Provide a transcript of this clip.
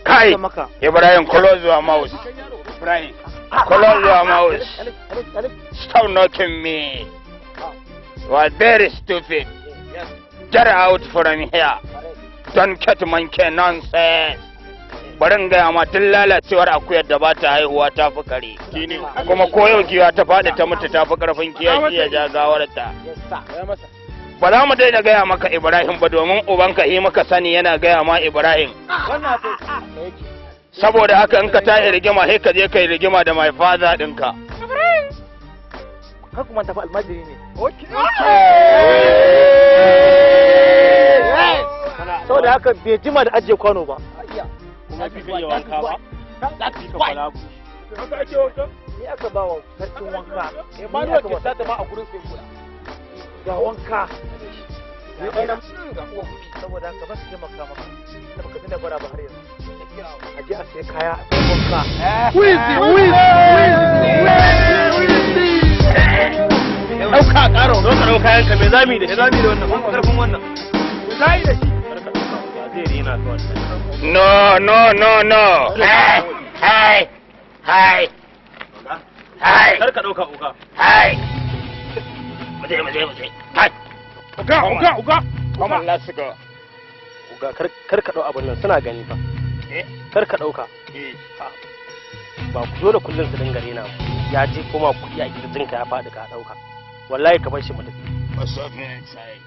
Kai, Ibrahim, close your mouth. Ibrahim, close your mouth. Stop knocking me. You are very stupid. Get out from here. Don't get monkey nonsense. Bari in gaya ma, tun lalacewar akuyar da ba ta haihuwa ta fi kare. Kuma koyau giwa ta faɗi ta mutu, ta fi ƙarfin kiyashi ya ja gawarta. Ba za mu daina gaya maka Ibrahim ba, domin ubanka yi maka sani yana gaya ma Ibrahim. Saboda haka in ka tashi rigima, sai ka je kai rigima da my father ɗinka. Kar ku manta fa, almajiri ne. Saboda haka bai jima da ajiye kwano ba. Kuma fi iya wanka ba. Za ka kwala ku. Ni aka ba wa sarkin wanka. Emmanuel ke sata ma a gurin sai kula. Ga wanka. Saboda haka ba su taimaka maka. Da baka tuna bara ba har yanzu. A je a sai kaya a sai wanka. Wizi, wizi, wizi. Ɗauka ƙaro, zo ka ɗau kayanka, me za mu yi da shi? Me za mu yi da wannan? Mun fi ƙarfin wannan. Me za yi da shi? Zai rena ka wannan. No, no, no, no. Hey, hey, hey, hey. Kar ka ɗauka, uga. Hey. Muje, muje, muje. Hey. Uga, uga, uga. Come on, let's go. Uga, kar ka ɗau abin nan, suna gani fa. Eh? Kar ka ɗauka. Eh. Ba ku dole kullum su dinga rena mu. Ya je koma kuɗi a kirjinka ya faɗi ka ɗauka. Wallahi ka bar shi mu tafi. What's up inside?